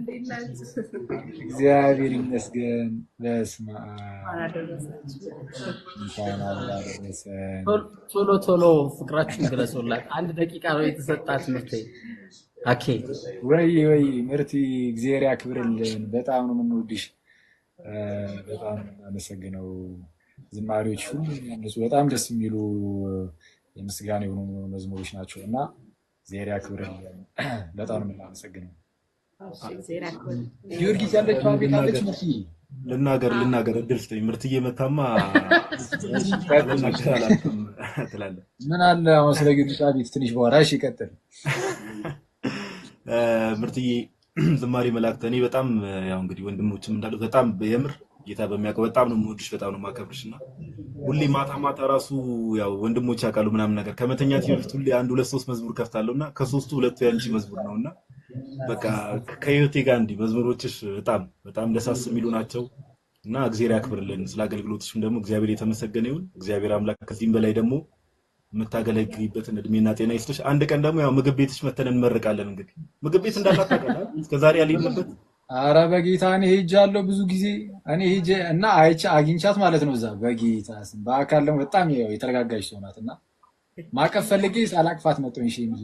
እንዴት ናችሁ? እግዚአብሔር ይመስገን። በስመ እንኳን አብ አደረሳችሁ። እንኳን አብሮ አደረሰን። ቶሎ ቶሎ ፍቅራችሁን ግለጹላት። አንድ ደቂቃ ነው የተሰጣት ምርቴ። Okay ወይ ወይ ምርቲ እግዚአብሔር ያክብርልን። በጣም ነው የምንወድሽ፣ በጣም ነው የምናመሰግነው። ዝማሬዎች ሁሉ የሚያነጹ በጣም ደስ የሚሉ የምስጋና የሆኑ መዝሙሮች ናቸው እና እግዚአብሔር ያክብርልን። በጣም ነው የምናመሰግነው። እሺ፣ እግዚአብሔር ያክብርልን። ጊዮርጊስ ያለችው ቤት አለች ምርቲ? ልናገር ልናገር እድል ስጠኝ። ምርትዬ መታማ ቀጥል። አልናገር አላልኩም ትላለህ። ምን አለ አሁን ስለ ጊዮርጊስ ቤት ትንሽ በኋላ። እሺ ቀጥል። ምርትዬ ዝማሬ መላእክት፣ እኔ በጣም ያው እንግዲህ ወንድሞችም እንዳሉት በጣም የምር ጌታ በሚያውቀው በጣም ነው የምወድሽ፣ በጣም ነው የማከብርሽ እና ሁሌ ማታ ማታ ራሱ ያው ወንድሞች ያውቃሉ ምናምን ነገር ከመተኛት በፊት ሁሌ አንድ ሁለት ሶስት መዝሙር ከፍታለሁ እና ከሶስቱ ሁለቱ ያንቺ መዝሙር ነው እና በቃ ከህይወቴ ጋር እንዲህ መዝሙሮችሽ በጣም በጣም ደሳስ የሚሉ ናቸው እና እግዚአብሔር ያክብርልን። ስለ አገልግሎትሽም ደግሞ እግዚአብሔር የተመሰገነ ይሁን። እግዚአብሔር አምላክ ከዚህም በላይ ደግሞ የምታገለግይበትን እድሜና ጤና ይስጥሽ። አንድ ቀን ደግሞ ያው ምግብ ቤትሽ መተን እንመርቃለን። እንግዲህ ምግብ ቤት እንዳላት ታውቃለህ። እስከዛሬ ያልሄድንበት አረ በጌታ እኔ ሄጃለሁ ብዙ ጊዜ እኔ ሄጄ እና አይቼ አግኝቻት ማለት ነው። እዛ በጌታ ስም በአካል ደግሞ በጣም ያው የተረጋጋች ሰው ናት እና ማቀፍ ፈልጌ ሳላቅፋት መጣሁኝ። እሺ የምር